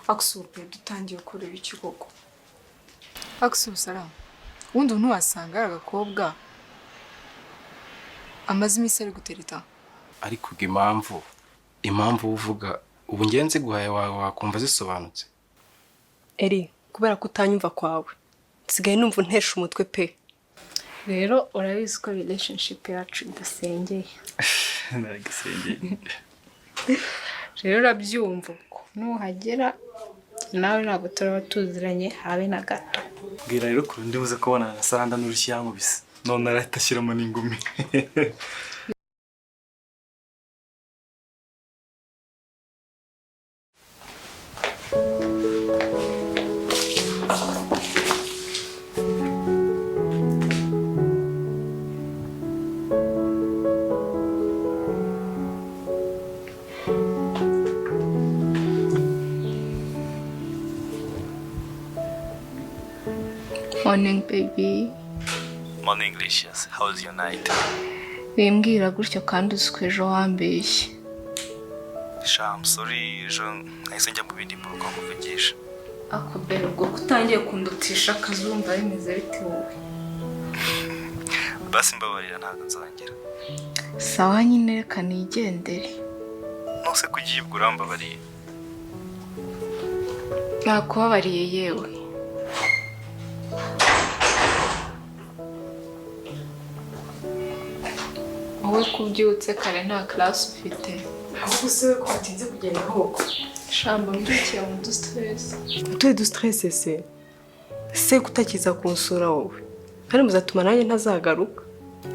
Akusupe dutangiye kureba ikigoko. Akususara. Wundi ntiwasanga ari agakobwa amaze iminsi ari gutereta. Ariko impamvu uvuga ubu ngenzi guhaye wawe wakumva zisobanutse. Eri kubera ko utanyumva kwawe nsigaye numva untesha umutwe pe. Rero urabizi ko relationship yacu idasengeye. Naragisengeye. Rero urabyumva ubwo nuhagera nawe ntabwo turaba tuziranye habe na gato. Bwira rero kure ndi buze kubonana na Saranda n'urushyi yankubise. None arahita ashyiramo n'ingumi. Morning baby. Morning Licious. How was your night? Wimbwira gutyo kandi uzi ko ejo wambeshye. Sha, I'm sorry ejo nahise njya mu bindi mburuka nkuvugisha. Ako bebe ubwo kutangiye kundutisha akazi urumva bimeze bite wowe? Basi mbabarira ntabwo nzongera. Sawa nyine reka nigendere. Nose kugiye ubwo urambabariye. Nakubabariye yewe. Wowe kubyutse kare nta class ufite. Ahubwo se we ko watinze kugenda ahubwo. Shamba mbyukiye mu du stress. Utuye du stress se? Se kutakiza kunsura wowe. Kandi muzatuma nanjye ntazagaruka.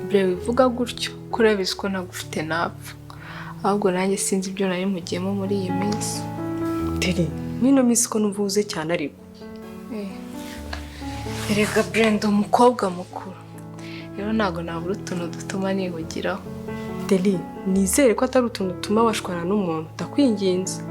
Bre wivuga gutyo kurabizi ko ntagufite napfa. Ahubwo nanjye sinzi ibyo nari mugiyemo muri iyi minsi. Teri, mwino minsi ko numva cyane ariko. Erega Brenda umukobwa mukuru. Rero ntabwo nabura utuntu dutuma nihugiraho. Deli, nizere ko atari utuntu dutuma washwana n'umuntu, ndakwinginze.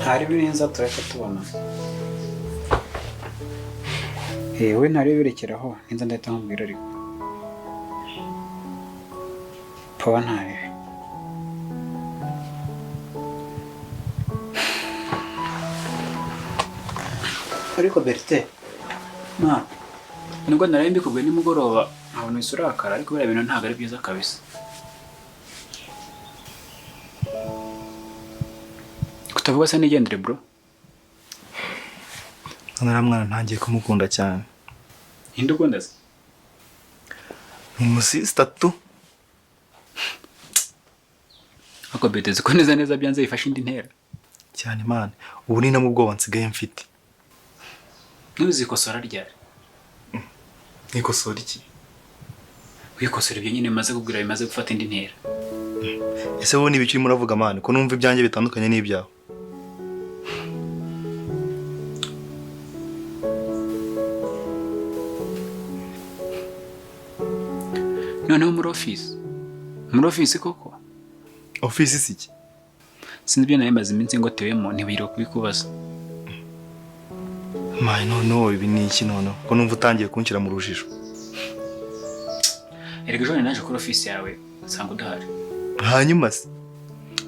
Ntari birenza turahita tubona. We ntari birekeraho, ninza ndahita nkubwira ariko. Pawa ntariwe. Ariko Berite, mwana, nubwo naraye mbikubwiye nimugoroba nkabona uhise urakara, ariko biriya bintu ntabwo ari byiza kabisa. Kutavuga se nigendere bro. None mwana ntangiye kumukunda cyane. Inde ukunda se? Umusista tu. Ako Berite ziko neza neza byanze bifashe indi ntera. Cyane man, ubu ni na mubwoba nsigaye mfite. Ntuzikosora ryari? Nikosora iki? Wikosora ibyo nyine maze kubwira bimaze gufata indi ntera. Ese wowe niba icyo muravuga man, ko numva ibyanjye bitandukanye n'ibyawe? Noneho muri office. Muri office koko? Office si iki? Sinzi ibyo nari maze iminsi ngotewemo ntibiro kubikubaza. Mai noneho ibi ni iki noneho? Ko numva utangiye kunshyira mu rujijo. Erega ejo naje kuri office yawe nsanga udahari. Hanyuma se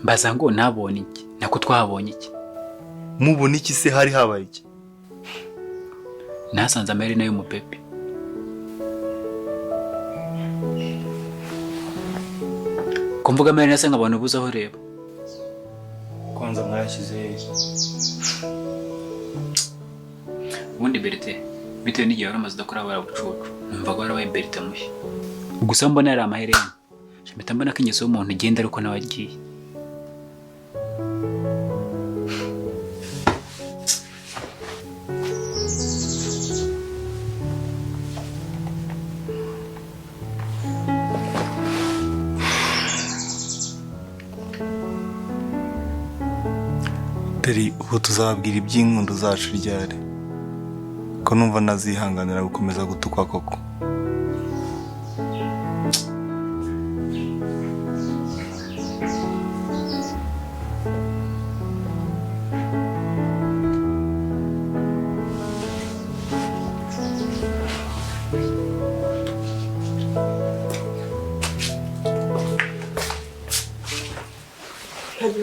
mbaza ngo nabonye iki? Nako twahabonye iki? Mubona iki se hari habaye iki? Nasanze amaherena y'umupepe. Ko mvuga amaherena se nkabona ubuze aho ureba. Kwanza mwashyize hehe? Ubundi Berite bitewe n'igihe wari umaze udakora barabucucu numvaga warabaye Berite mushya. Gusa mbona yari amaherena. Mpita mbona ko ingeso y'umuntu igenda ariko nawe agiye. Deri, ubu tuzababwira iby'inkundo zacu ryari? Ko numva nazihanganira gukomeza gutukwa koko.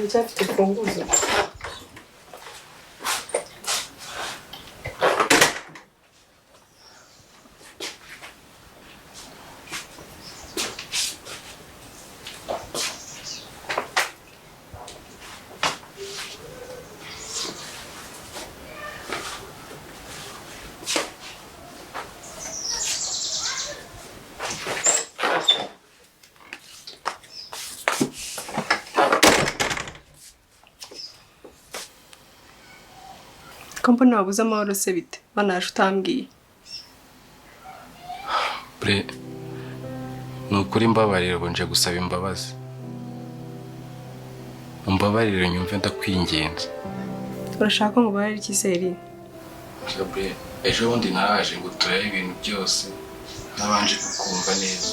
Uracyafite urufunguzo? Ko mbona wabuze amahoro se bite? Banaje utambwiye. Bre, ni ukuri mbabarira, ubu nje gusaba imbabazi. Umbabarire nyumve ndakwinginze. Urashaka ko ngubarira iki se Eri? Bre, ejo bundi naraje ngo turebe ibintu byose nabanje kukumva neza.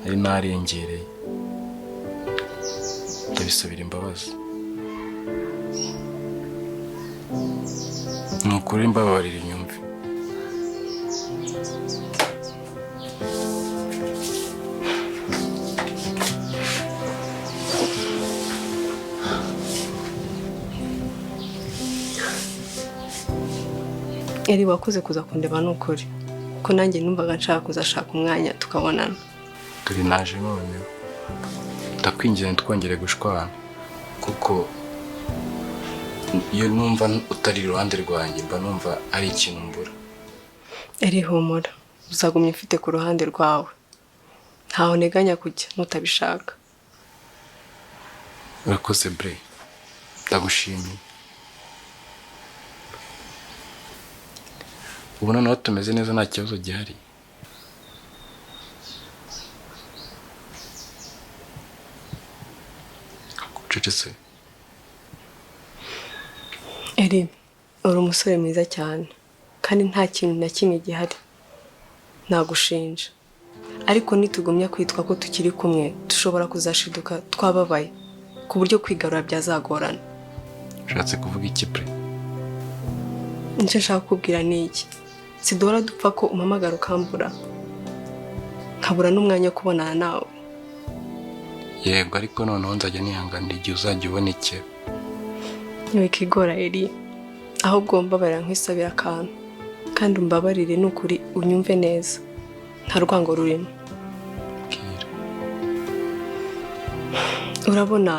Nari narengereye. Ndabisabira imbabazi. Ni ukuri mbabarira nyumve. Eri, wakoze kuza kundeba ni ukuri. Ko nanjye numvaga nshaka kuzashaka umwanya tukabonana. Turi naje noneho. Ndakwinginze ntitwongere gushwana kuko iyo numva utari iruhande rwanjye mba numva ari ikintu mbura. Eri, humura, uzagumya ufite ku ruhande rwawe. Ntaho nteganya kujya nutabishaka. Urakoze Bre, ndagushimiye. Ubu noneho tumeze neza nta kibazo gihari. Ucecetse. Eri, uri umusore mwiza cyane kandi nta kintu na kimwe gihari nagushinja. Ariko nitugumya kwitwa ko tukiri kumwe dushobora kuzashiduka twababaye ku buryo kwigarura byazagorana. Ushatse kuvuga iki Bre? Nicyo nshaka kukubwira ni iki: siduhora dupfa ko umpamagara ukambura, nkabura n'umwanya wo kubonana nawe. Yego, ariko noneho nzajya nihanganira igihe uzajya ubonekera. Ntiwikigora Eri, ahubwo mbabarira nkwisabira akantu, kandi umbabarire ni ukuri unyumve neza, nta rwango rurimo. Bwira. Urabona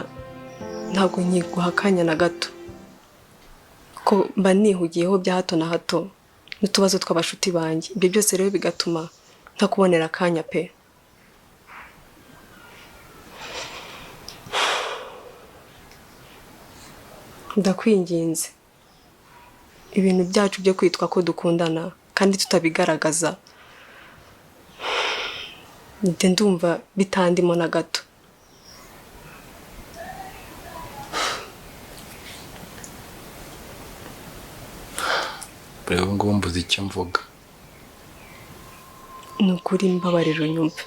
ntabwo nkiguha akanya na gato, ko mba nihugiyeho bya hato na hato n'utubazo tw'abashuti banjye. Ibyo byose rero bigatuma ntakubonera akanya pe. Ndakwinginze, ibintu byacu byo kwitwa ko dukundana kandi tutabigaragaza, njye ndumva bitandimo na gato. Bre, ubu ngubu mbuze icyo mvuga. Ni ukuri mbabarira unyumve.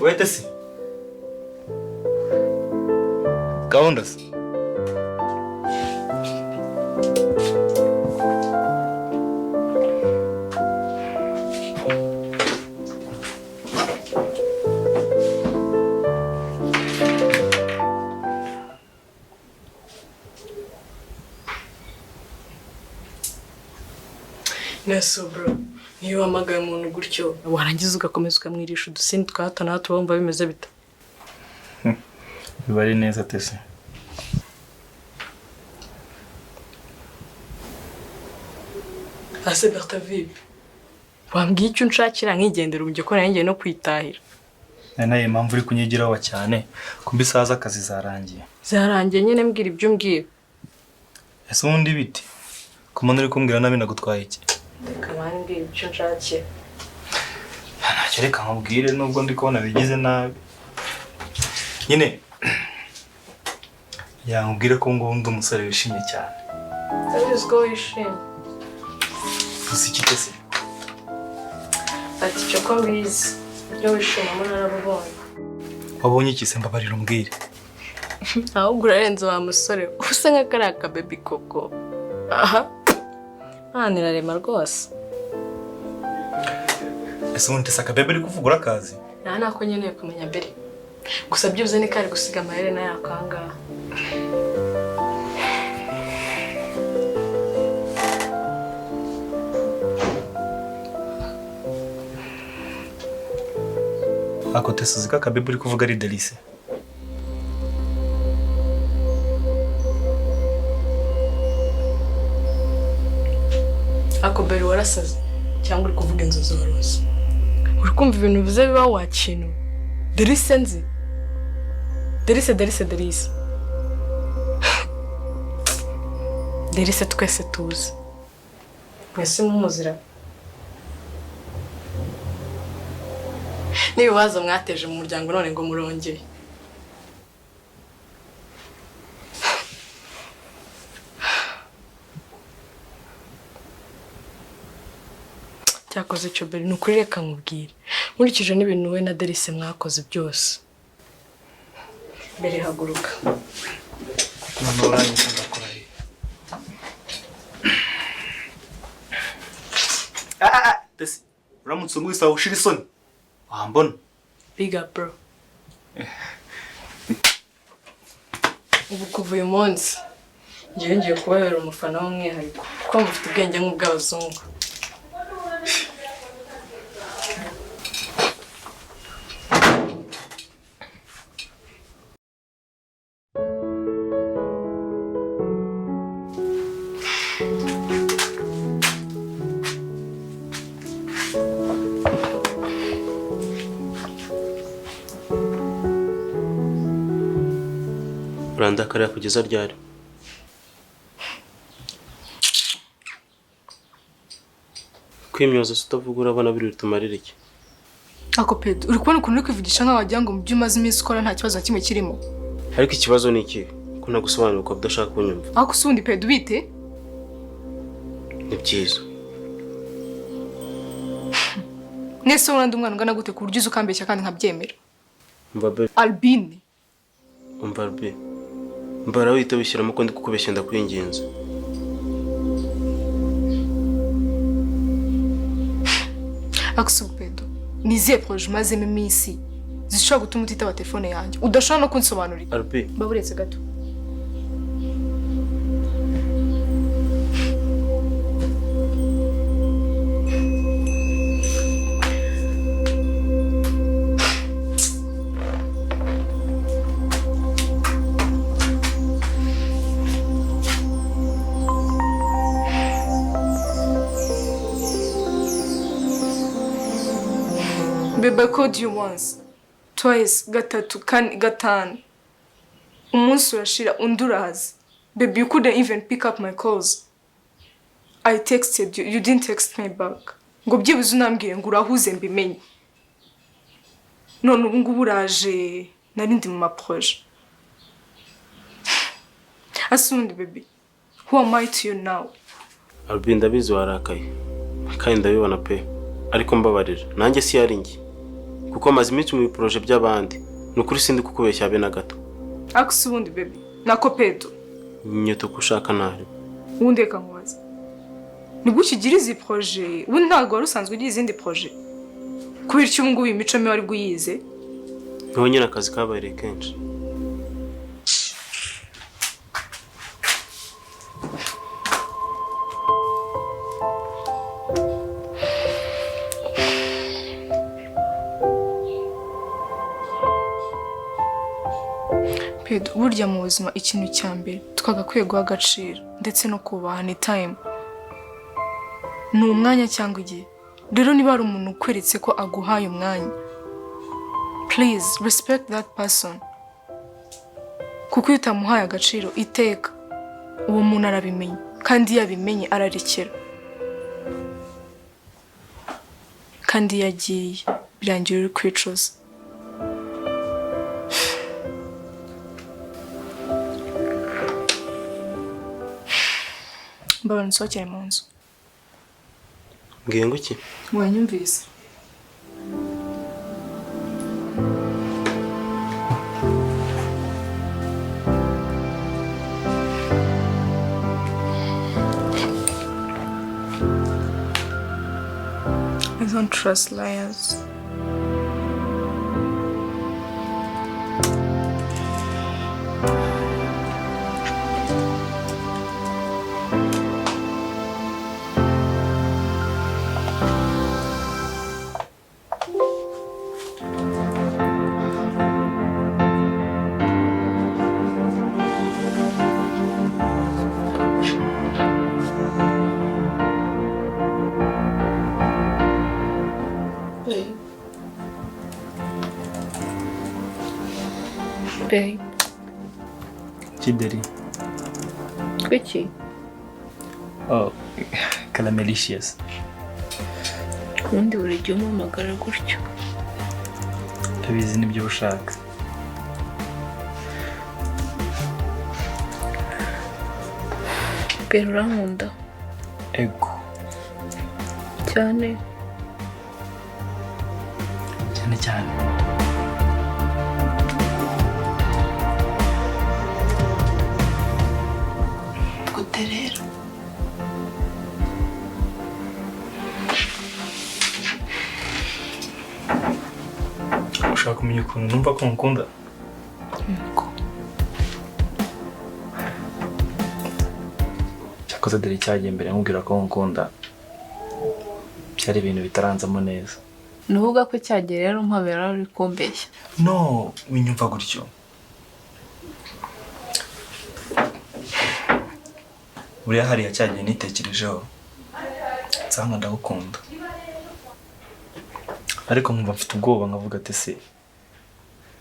Wete se. Gahunda se. Naso bro, niyo uhamagaye umuntu gutyo warangiza ugakomeza ukamwirisha udusini twa hato na hato wumva bimeze bite? Biba ari neza tese. Ase Bertha vipi? Wambwiye icyo unshakira nkigendera ubu ko nari ngiye no kwitahira. Nayo impamvu uri kunyigiraho cyane kumbi isaha z'akazi zarangiye. Zarangiye nyine mbwira ibyo umbwira. Ese ubundi biti? Ku muntu uri kumbwira nabi nagutwaye iki? Reka mani mbwira ibyo unshakira. Ntacyo reka nkubwire nubwo ndi kubona bigize nabi. Nyine yankubwire ko ngo ndi umusore wishimye cyane. Ndabizi ko wishimye. Uzi iki se? Ati icyo ko mbizi. Ibyo wishimamo narabubonye. Wabonye iki se mbabarira umbwire? Ahubwo urarenze wa musore usa nka kariya kabebi koko. Aha. Mwana irarema rwose. Ese ubundi se akabebe uri kuvuga urakazi? Nta nako nkeneye kumenya mbere. Gusa byibuze ni kari gusiga amaherena yako aha ngaha. Ako Tesi uzi ko akabebe uri kuvuga ari Delice? Ako Beri warasaze cyangwa uri kuvuga inzozi warose? Uri kumva ibintu bivuze biba wakintu. Delice nzi. Delice Delice Delice. Delice twese tuzi. Mwese mumuzira. N'ibibazo mwateje mu muryango none ngo murongeye. Cyakoze icyo Beri ni ukuri reka nkubwire. Nkurikije n'ibintu we na Delice mwakoze byose. Beri haguruka. None urangije ndakora he? Tesi uramutse ungwisa ushira isoni. Wambona. Big up bro. Ubu kuva uyu munsi ngiye ngiye kubabera umufana w'umwihariko kuko mufite ubwenge nk'ubw'abazungu. Urandakarira kugeza ryari? Kwimyoza se utavuga urabona biri bitumarira iki? Ako Pedro, uri kubona ukuntu uri kwivugisha nkaho wagira ngo mu byo umaze iminsi ukora nta kibazo na kimwe kirimo. Ariko ikibazo ni iki? Ko nagusobanurira ukaba udashaka kunyumva. Ako se ubundi Pedro bite? Ni byiza. Nese urandi umwana ungana gute ku buryo uzi ukambeshya kandi nkabyemera? Umva be. Albine. Umva be. Mbara wita wishyiramo ko ndi kukubeshya ndakwinginze. Ako Pedro, ni izihe proje umazemo iminsi zishobora gutuma utitaba telefone yanjye udashobora no kunsobanurira? Albi. Baburetse gato. Babe, I called you once, twice, gatatu, kane, gatanu. Umunsi urashira undi uraza. Babe, you couldn't even pick up my calls. I texted you, you didn't text me back. Ngo byibuze unambwire ngo urahuze mbimenye. None ubu ngubu uraje nari ndi mu maproje. Asundi baby, who am I to you now? Albi ndabizi warakaye. Kandi ndabibona pe. Ariko mbabarira, nanjye si yari njye. Kuko maze iminsi mu biproje by'abandi. Ni ukuri sindi kukubeshya be na gato. Ako ubundi baby, nako Pedro. Nyeto ko ushaka ntari. Ubundi reka nkubaze. Nibwo ukigira izi proje, ubundi ntabwo wari usanzwe ugira izindi proje. Kubera iki ubu ngubu iyi mico mibi wari bwuyize? Niho nyine akazi kabaye kenshi. Pedro, burya mu buzima ikintu cya mbere twagakwiye guha agaciro ndetse no kubaha ni time. Ni umwanya cyangwa igihe. Rero niba hari umuntu ukweretse ko aguhaye umwanya, please respect that person, kuko iyo utamuhaye agaciro iteka uwo muntu arabimenya, kandi iyo abimenye ararekera, kandi iyo agiye birangira uri kwicuza. Mbabona nsohokere mu nzu. Mbwiye ngo iki? Wanyumvise? I don't trust liars. Babe. Kideri. Kuki? Oh, caramelicious. Ubundi buri gihe umpamagara gutyo. Ndabizi nibyo ushaka. Babe, urankunda? Ego. Cyane? Cyane cyane. Gute rero? Ushaka kumenya ukuntu numva ko nkukunda? Yego. Cyakoze dore cyagiye mbere nkubwira ko nkukunda, byari ibintu bitaranzamo neza. Nuvuga ko cyagiye rero umpabera uri kumbeshya. No, winyumva gutyo. Buriya hariya cyagiye nitekerejeho nsanga ndagukunda, ariko nkumva mfite ubwoba nkavuga ati se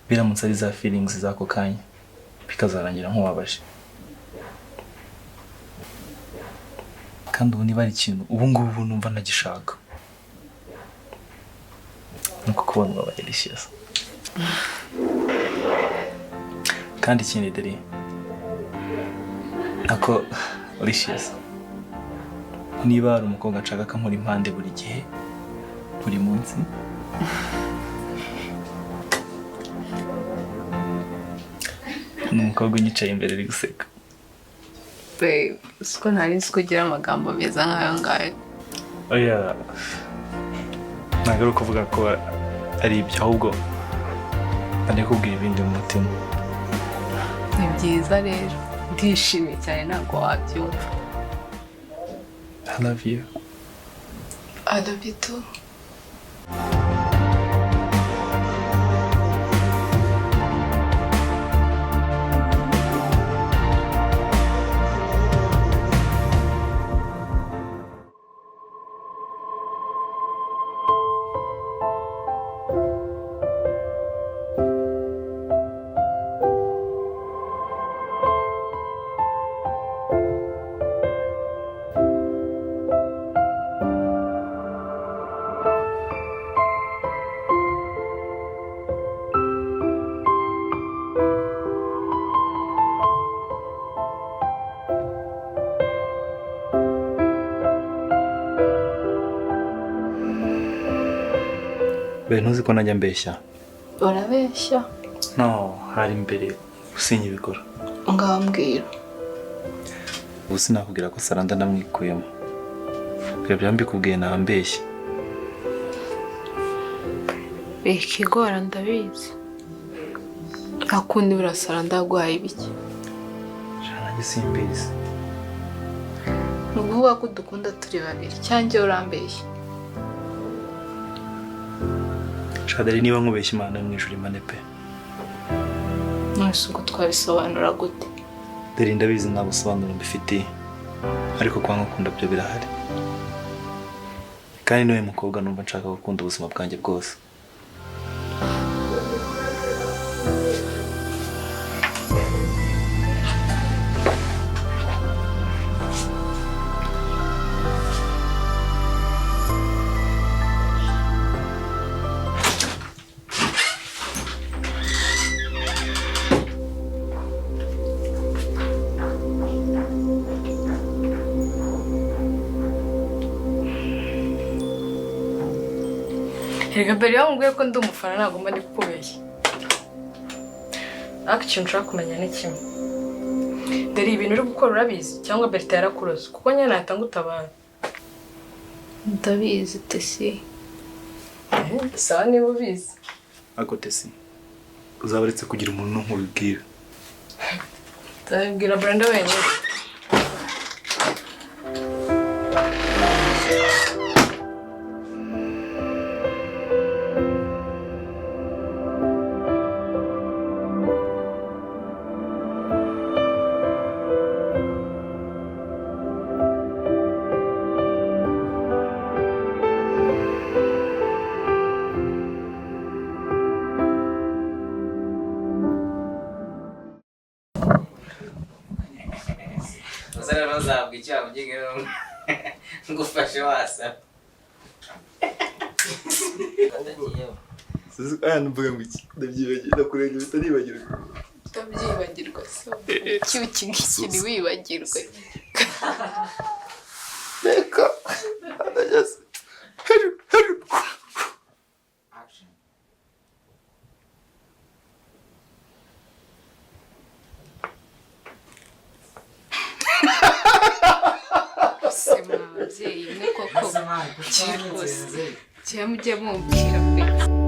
biramutse ari za feelings z'ako kanya bikazarangira nkubabaje. Kandi ubu niba ari ikintu ubu ngubu numva ntagishaka nuko kubona ubabaye delicious. Kandi ikindi deri ako delicious, niba hari umukobwa nshaka ko ankora impande buri gihe buri munsi, ni umukobwa unyicaye imbere ari guseka. Babe, siko ntari nzi ko ugira amagambo meza nk'ayo ngayo. Oya, ntabwo ari ukuvuga ko ari ibyo, ahubwo nari kubwira ibindi mu mutima. Ni byiza rero, ndishimye cyane ntabwo wabyumva. I love you. I love you too. Ntuzi ko najya mbeshya? Urabeshya? No, hari imbere usinyibikora. Ngambwira. Ubu sinakubwira ko Saranda namwikuyemo. Ibyo mbikubwiye nambeshya. Ikigora ndabizi. Akundi bura Saranda yaguhaye ibiki? Nanjye simbizi. Ni ukuvuga ko dukunda turi babiri cyangwa urambeshya? Shadari niba nkubeshya Imana mu ijuru imane pe. None se ubwo twabisobanura gute? Dore ndabizi nta busobanuro mbifitiye, ariko kwa nkukunda byo birahari. Kandi niwe mukobwa numva nshaka gukunda ubuzima bwanjye bwose. Erega mbere iyo ko ndi umufana ntabwo mba ndi kukubeshya. Ariko ikintu nshaka kumenya ni kimwe. Dore ibintu uri gukora urabizi cyangwa Berta yarakuroze kuko nyine nahita ngutabara. Ndabizi Tesi. Sawa niba ubizi. Ariko Tesi, uzaba uretse kugira umuntu nkubibwira. Nzabibwira Brenda wenyine. Ngufashe wasa. Aya mvuga ngo iki ndabyibagiwe ndakurenga bitaribagirwa. Utabyibagirwa so. Icyuki ngiki wibagirwe. Reka. Ndageze. Hejuru hejuru. Action. Se mwa babyeyi mwe koko cyangwa mujye mumbwira pe.